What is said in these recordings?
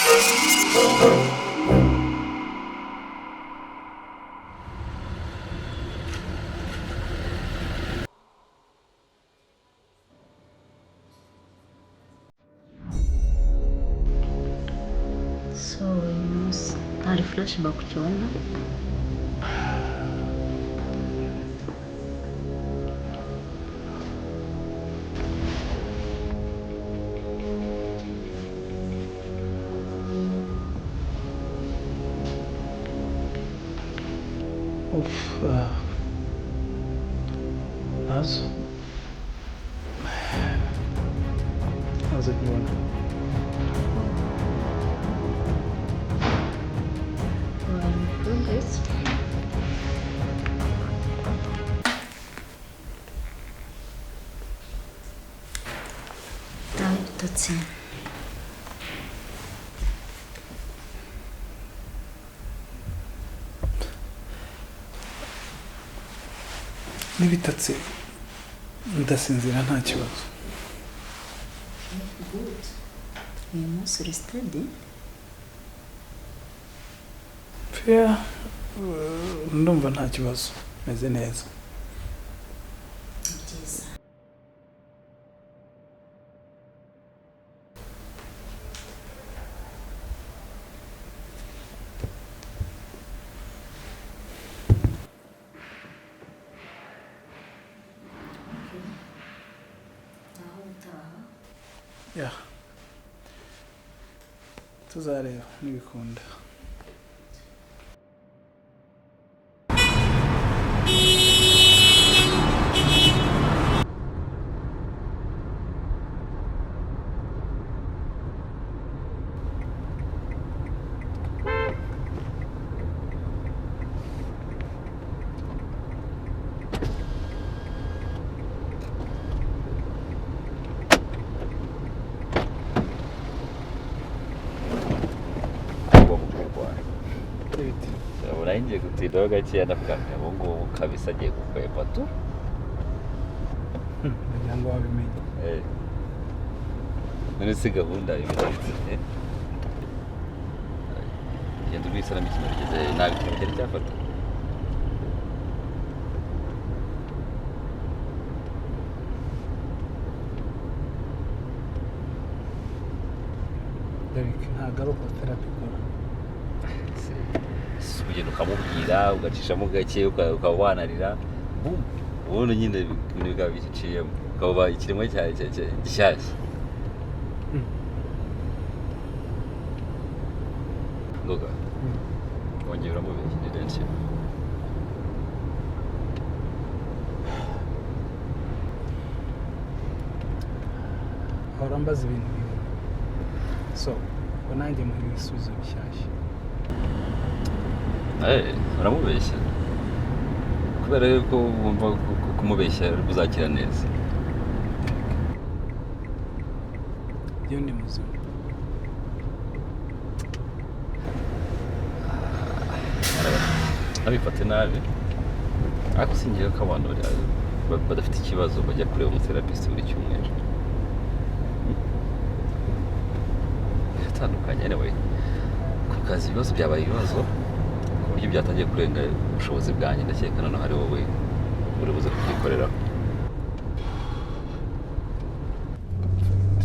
So uyu munsi hari flashback ukibona? Uff, nazo nazo nkibona. You are in progress. Nawe ibitotsi. N'ibitotsi, ndasinzira nta kibazo. Good. Uyu munsi uri steady. Yeah, ndumva nta kibazo, meze neza. Ni byiza. Okay. Naho ubutaha. Yeah. Tuzareba nibikunda. Ibiti. Urabona ngiye gutindaho gakeya, ndavuga nti ubu ngubu kabisa agiye gukwepa tu. Ndagira ngo wabimenye. Eh. None se gahunda imeze bite? Genda urwisana mikino bigeze nta bipimo cyari cyafata. Derek, ntabwo ari uko therapy ikora. Si ugenda ukamubwira, ugacishamo gake, ukaba wanarira, bum, ubundi nyine ibintu bikaba biciyemo, ukaba ikiremwa gishyashya. Ngoga wongera uramubeshya ni denshi. Ahora ambaza ibintu bimwe, so ubwo nanjye muha ibisubizo bishyashya. Eh, uramubeshya kubera yuko wumva kumubeshya uzakira neza. Iyo ndi muzima. Ntabifate nabi, ariko singiye ko abantu badafite ikibazo bajya kureba umutherapist buri cyumweru. Biratandukanye. Anyway, ku kazi ibibazo byabaye ibibazo ku buryo byatangiye kurenga ubushobozi bwanjye. Ndakeka noneho ari wowe uri buze kubyikoreraho. Perfect.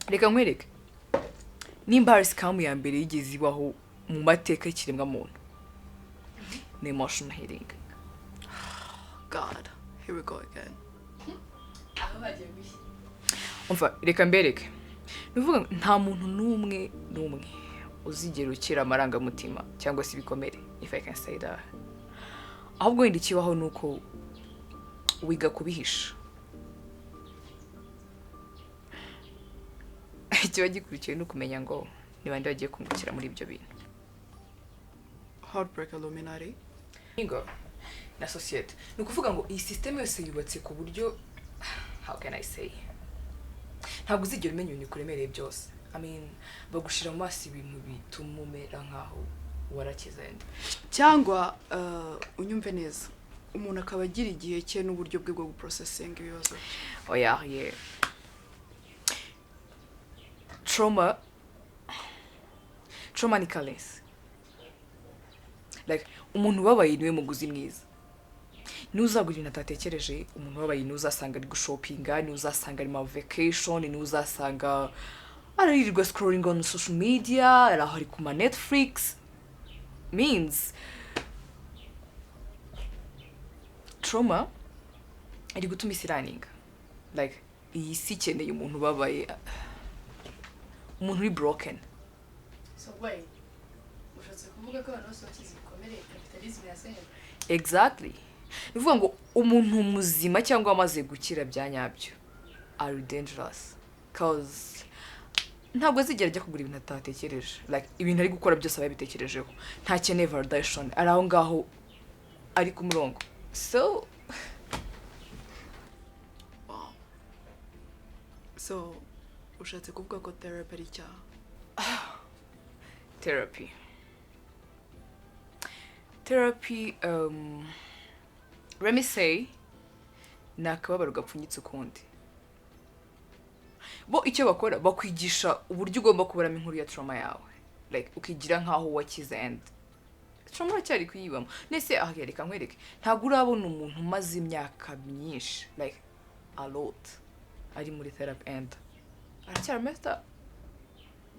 Reka nkwereke, nimba hari scam ya mbere yigeze ibaho mu mateka y'ikiremwamuntu, ni emotional healing. God, here we go again. Umva, reka mbereke. Ni ukuvuga ngo nta muntu n'umwe n'umwe uzigera ukira amarangamutima cyangwa se ibikomere, if I can say that. Ahubwo wenda ikibaho ni uko wiga kubihisha. Ikiba gikurikiwe ni ukumenya ngo ni bande bagiye kungukira muri ibyo bintu. Heartbreak Illuminati. Ingo na sosiyete, ni ukuvuga ngo iyi sisiteme yose yubatse ku buryo, how can I say, ntabwo uzigera umenya ibintu bikuremereye byose. I mean, bagushira mu maso ibintu bituma umera nkaho warakize. Cyangwa unyumve neza. Umuntu akaba agira igihe cye n'uburyo bwe bwo guprocessinga ibibazo bye. Oya, yeah. Trauma ni careless. Like, umuntu ubabaye niwe muguzi mwiza. Ntuzagura ibintu atatekereje. Umuntu ubabaye niwe uzasanga ari gushopinga, niwe uzasanga ari ma vacation, niwe uzasanga aririrwa scrolling on social media, ari aho ari ku ma Netflix. Means trauma iri gutuma isi iraninga. Like, iyi si ikeneye umuntu ubabaye, umuntu uri broken. So wait, ushatse kuvuga ko abantu bose bakize ibikomere capitalism yasenye? Exactly. Ni ukuvuga ngo umuntu muzima cyangwa wamaze gukira bya nyabyo ari dangerous, 'cause ntabwo azigera ajya kugura ibintu atatekereje. Like, ibintu ari gukora byose aba yabitekerejeho, ntakeneye validation, ari aho ngaho ari ku murongo. So Wow. So ushatse kuvuga ko therapy ari icyaha? Therapy, let me say, ni akababaro gapfunyitse ukundi. Bo icyo bakora, bakwigisha uburyo ugomba kubaramo inkuru ya trauma yawe, like ukigira nkaho wakize and trauma uracyari kuyibamo. Nese ah, reka nkwereke, ntabwo urabona umuntu umaze imyaka myinshi, like a lot, ari muri therapy and aracyari messed up?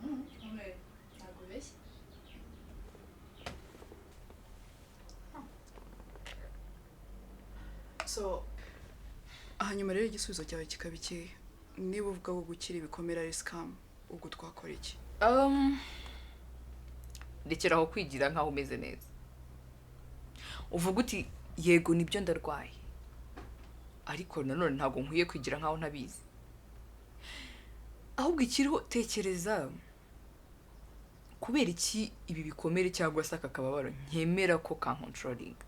Ntabwo ubeshya. So hanyuma rero igisubizo cyawe kikaba iki? Niba uvuga ko gukira ibikomere ari scam, ubwo twakora iki? Rekera aho kwigira nkaho umeze neza. Uvuga uti: "Yego, nibyo, ndarwaye, ariko nanone ntabwo nkwiye kwigira nkaho ntabizi." Ahubwo ikiriho, tekereza: kubera iki ibi bikomere cyangwa se aka kababaro nkemera ko kancontrolinga?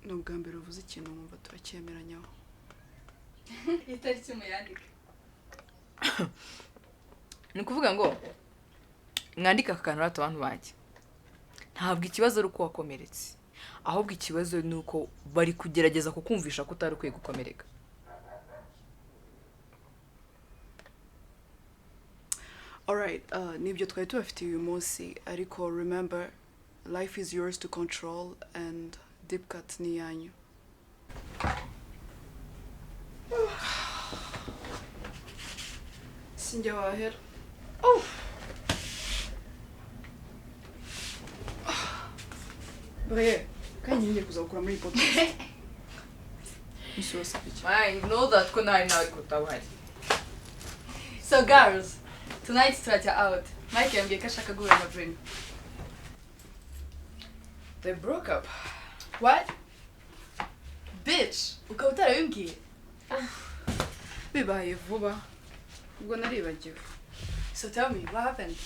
Ni ubwa mbere uvuze ikintu wumva turacyemeranyaho. Itariki muyandike. Ni ukuvuga ngo mwandike aka kantu rata, abantu banjye: ntabwo ikibazo ari uko wakomeretse, ahubwo ikibazo ni uko bari kugerageza kukumvisha ko utari ukwiye gukomereka. Alright, nibyo twari tubafitiye uyu munsi, ariko remember, life is yours to control and Deep Cut ni iyanyu. Sinjye wahera. Oh! Briye, kandi ngiye kuzakura muri iyi podcast. Umunsi wose iki? I know that ko nawe ariko utaba uhari. So girls, tonight turajya out. Mike yambwiye ko ashaka guhura na Bruno. They broke up. What? Bitch, ukaba utarabimbwiye? Bibaye vuba. Ubwo naribagiwe. So tell me, what happened?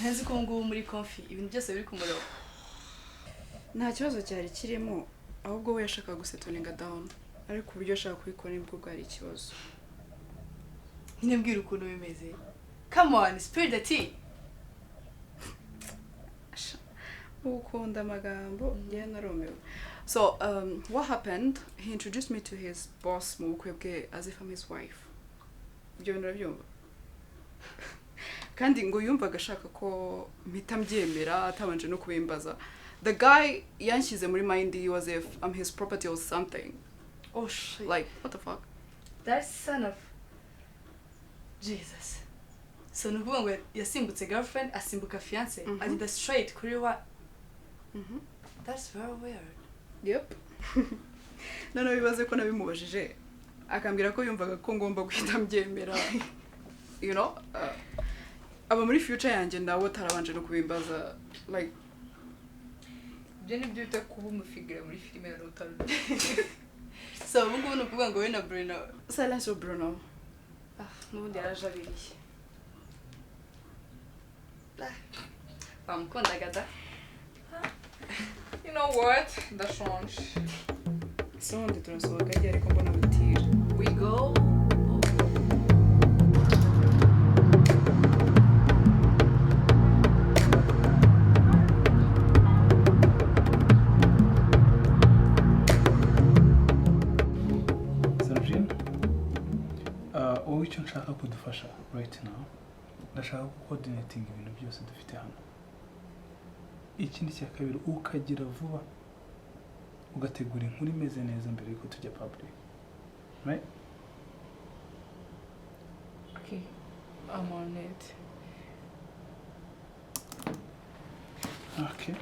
Nzi ko ubu ngubu muri comfy, ibintu byose biri ku murongo. Nta kibazo cyari kirimo, ahubwo we yashakaga gusettlinga down. Ariko uburyo ashaka kubikora nibwo bwari ikibazo. Nyine mbwira ukuntu bimeze. Come on, spill the tea. Ukunda amagambo, njyewe narumiwe. So what happened, he introduced me to his boss mu bukwe bwe as if I'm his wife. Ibyo bintu urabyumva? Kandi ngo yumvaga ashaka ko mpita mbyemera atabanje no kubimbaza. The guy yanshyize muri mind he was if I'm his property or something. Oh shit. Like, what the fuck? That son of Jesus. So ni ukuvuga ngo yasimbutse girlfriend, asimbuka fiance, agenda straight kuri wa. That's very weird. Yep. Noneho bibaze ko nabimubajije akambwira ko yumvaga ko ngomba guhita mbyemera, aba muri future yanjye nawe atarabanje no kubimbaza, like. Ibyo ni byo bita kuba umufigura muri filime na utari. So ubu ngubu ni ukuvuga ngo we na Bruno? Silence Bruno. Ah, n'ubundi yarajabiriye. Ah, bamukundaga da. You know what, ndashonje. Ese ubundi turasohoka ryari, ariko mbona butira? We go. kudufasha right now, ndashaka ko coordinating ibintu byose dufite hano. Ikindi cya kabiri, ukagira vuba ugategura inkuru imeze neza mbere yuko tujya public, right? Okay, I'm on it. Okay.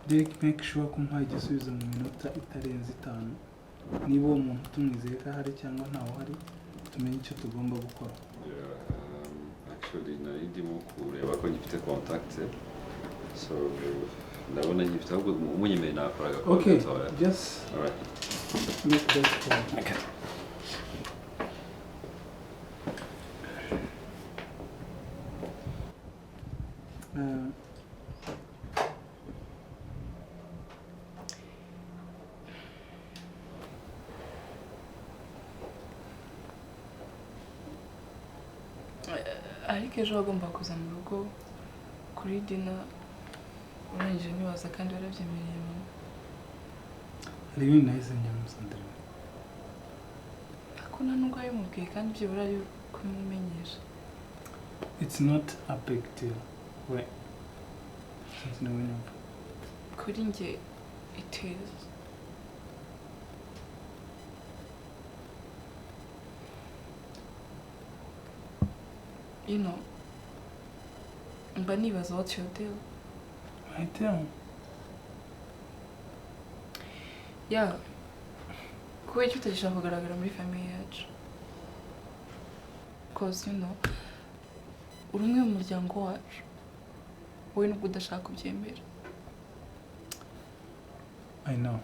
Derek, make sure ko umuhaye igisubizo mu minota itarenze 5. Niba uwo muntu tumwizeye ko ahari cyangwa ntawe uhari, tumenye icyo tugomba gukora. Actually nari ndimo kureba ko ngifite contact, so ndabona ngifite, ahubwo umunyemeye nakoraga call. Okay, gatoya. just All right. make that call. Okay. Ariko ejo wagomba kuza mu rugo kuri dinner, urangije ntiwaza kandi warabyemereye mama. Hari ibindi nahise njyamo, Sandrine. Ariko nta nubwo wabimubwiye kandi byibura ari kubimumenyesha. It's not a big deal. Right. Sinzi niba unyumva. Kuri njye it is. You know, mba nibaza what's your deal? My deal? Yeah. Kubera icyo utagishaka kugaragara muri famille yacu? Cause you know, uri umwe mu muryango wacu. Wowe nubwo udashaka kubyemera. I know.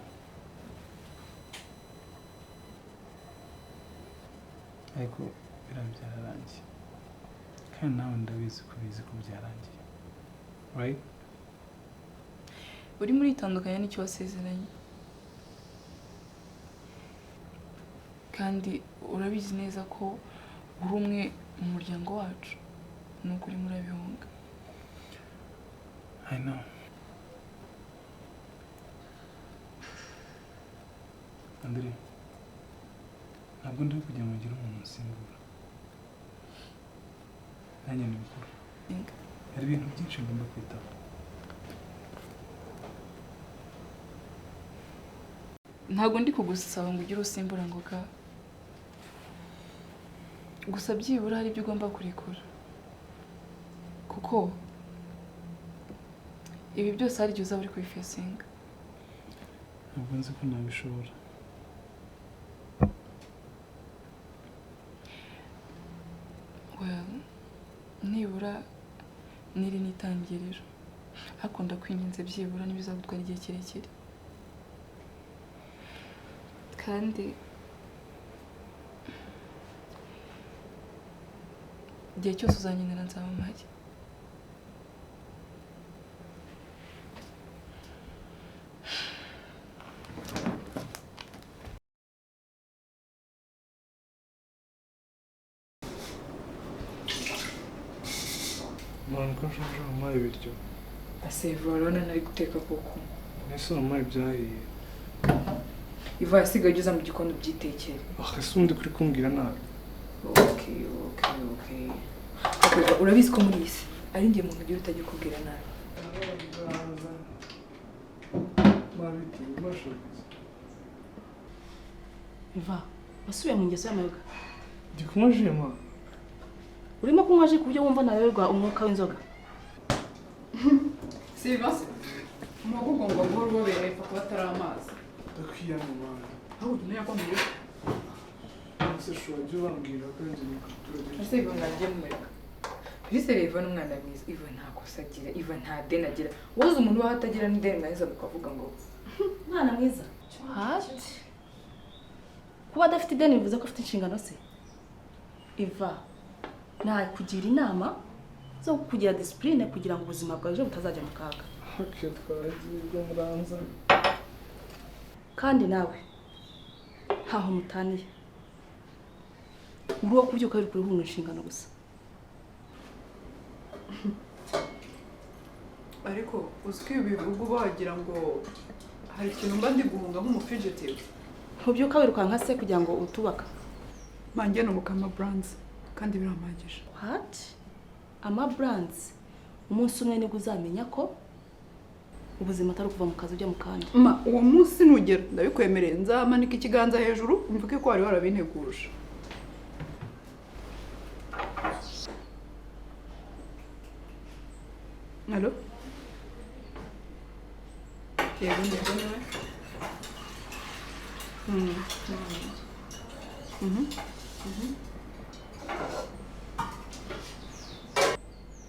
Ariko biriya byararangiye. Kandi nawe ndabizi ko ubizi ko byarangiye. Right? Urimo uritandukanya n'icyo wasezeranye. Kandi urabizi neza ko uri umwe mu muryango wacu. Nuko urimo urabihunga. I know. Andre, ntabwo ndi kugira ngo ngire umuntu usimbura. Nanjye ni mukuru. Hari ibintu byinshi ngomba kwitaho. Ntabwo ndi kugusaba ngo ugire usimbura ngoga. Gusa byibura hari ibyo ugomba kurekura. Kuko ibi byose hari igihe uzaba uri kubifacinga. Ntabwo nzi ko nabishobora. Well, nibura niri n'itangiriro. Ariko ndakwinginze byibura ntibizagutwara igihe kirekire. Kandi igihe cyose uzankenera nzaba mpari. Mwana, ko nshonje, wampaye ibiryo? Aseva, urabona nari guteka koko. Ese wampaye ibyahiye? Iva, yasigaye ugeze mu gikoni ubyitekere. Ah, ese ubundi kuri kumbwira nabi? Okay. Okay, urabizi ko muri iyi si ari njye muntu ugira utajya ukubwira nabi. Iva, wasubiye mu ngeso y'amayoga. Ndi kunywa jus, ma. Urimo kunywa jus ku buryo wumva nayoberwa umwuka w'inzoga. Siba se umuhogo ugomba guhora ubobereye, ipfa kuba atari amazi. Ndakwiyama, mwana. Ahubwo umenya ko mu rugo Ese shobora jya ubambwira kandi ni kuturage. Ese Iva mwagiye mumureka? Mbese rero Iva ni umwana mwiza. Iva nta kosa agira, Iva nta deni agira. Woza umuntu ubaho atagira n'ideni, mwarangiza mukavuga ngo Mwana mwiza. What? Kuba adafite ideni bivuze ko afite inshingano se? Iva, nakugira inama zo kugira discipline kugira ngo ubuzima bwawe ejo butazajya mu kaga. Okay, twagiye ubwo muranza. Kandi nawe ntaho mutaniye. Uri uwo kubyuka wirirwa urihunga inshingano gusa. Ariko uzi ko ibi bihugu wagira ngo hari ikintu mba ndi guhunga nk'umufugitive. Ntubyuka wirukanka se kugira ngo utubaka? Manjye nunguka ama brands kandi birampagije. What? Ama brands? Umunsi umwe nibwo uzamenya ko ubuzima atari ukuva mu kazi ujya mu kandi. Ma, uwo munsi nugera ndabikwemereye, nzamanika ikiganza hejuru mvuge ko wari warabinteguje. Allo? Yego, ndabona.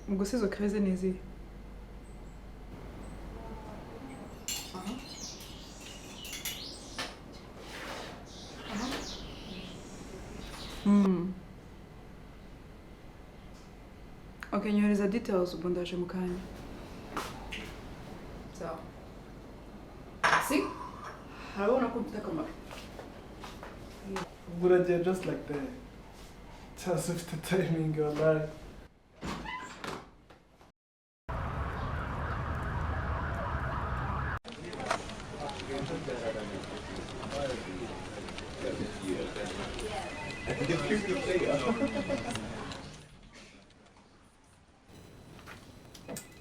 Ubwo se izo crise ni izihe? Okay, nyohereza details ubwo ndaje mu kanya. Sawa. Si? Harabona ko mfite akamaro. Ubwo uragiye just like that. Cyangwa ufite timing wallahi.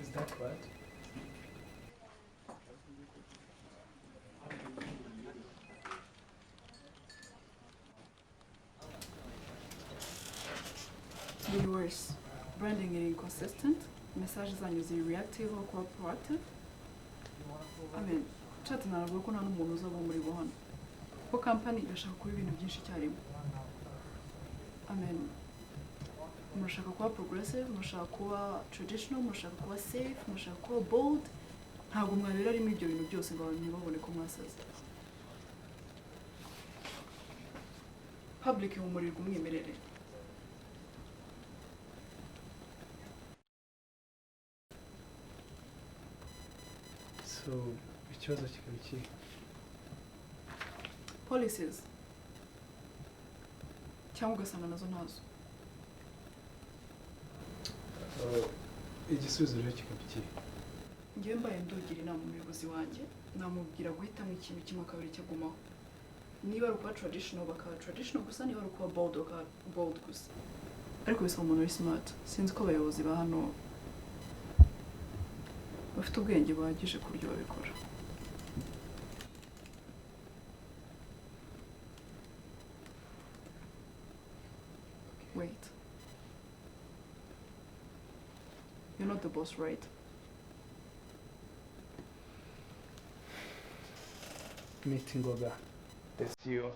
Is that right? Biri worse. Branding iri inconsistent. Message zanyu ziri reactive aho kuba proactive. I mean, chat naravuga ko nta n'umuntu uzaba muri bo hano. Kuko company irashaka kuba ibintu byinshi icyarimwe. I mean, murashaka kuba progressive, murashaka kuba traditional, murashaka kuba safe, murashaka kuba bold. Ntabwo mwabera rimwe ibyo bintu byose ngo abantu ntibabone ko mwasaze. Public ihumurirwa umwimerere. So, ikibazo kikaba ikihe? Policies cyangwa ugasanga nazo ntazo. Igisubizo rero kikaba ikihe? Njyewe mbaye ndugira inama umuyobozi wanjye, namubwira guhitamo ikintu kimwe akaba aricyo agumaho. Niba ari ukuba traditional bakaba traditional gusa, niba ari ukuba bold bakaba bold gusa. Ariko bisaba umuntu uri smart. Sinzi ko abayobozi ba hano bafite ubwenge buhagije ku buryo babikora. Wait. You're not the boss, right? Meeting Ngoga, the CEO.